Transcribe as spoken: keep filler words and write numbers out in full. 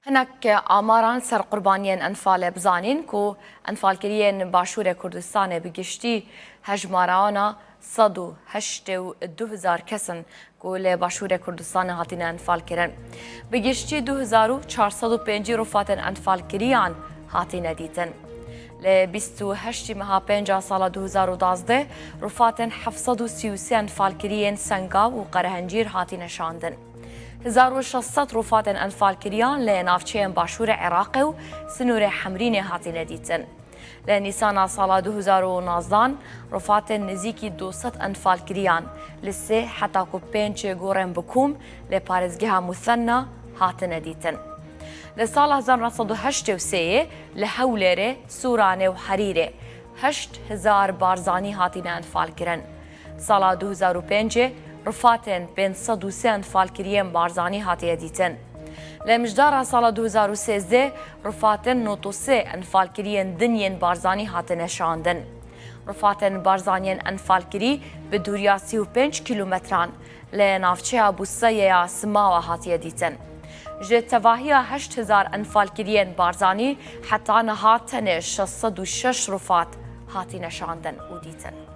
Hinek amaran ser qurbaniyên Enfalê bizanîn ku Enfalkiriyên Başûrê Kurdistanê bi giştî hejmara wana sed û heştê û du hezar kes in ku li Başûrê Kurdistanê hatine enfalkirin. Bi giştî du hezar û çar sed û pêncî rufatên enfalkiriyan hatine dîtin. Li bîst û heştê meha pênc a sala du hezar û duwazdeh rufatên heft sed û sî û sê enfalkiriyên Sengav û Qerehencîr hatine şandin. Hezar û şeş sed rufatên enfalkiriyan li navçeyên başûrê Iraqê û sinûrê Hemrînê hatine dîtin. Li Nîsana sala du hezar û nozdan rufatên nêzîkî du sed enfalkiriyan li sê heta ku pênc gorên bi kom li parêzgeha Musenna hatine dîtin. Li sala hezar neh sed û heştê û sê yê li Hewlêrê, Sûranê û Herîrê heşt hezar barzanî hatine enfalkirin. Sala du hezar û pêncê rufatên pênc sed û sê enfalkiriyên barzanî hatiye dîtin. Li mijdara sala du hezar û sêzdeh rufatên nod û sê enfalkiriyên din yên barzanî hatine şandin. Rufatên barzaniyên enfalkirî bi dûriya sî û pênc kîlometran li navçeya Bûseyeya Simawa hatiye dîtin. Ji tevahiya heşt hezar enfalkiriyên barzanî heta niha tenê şeş sed û şeş rufat hatine şandin û dîtin.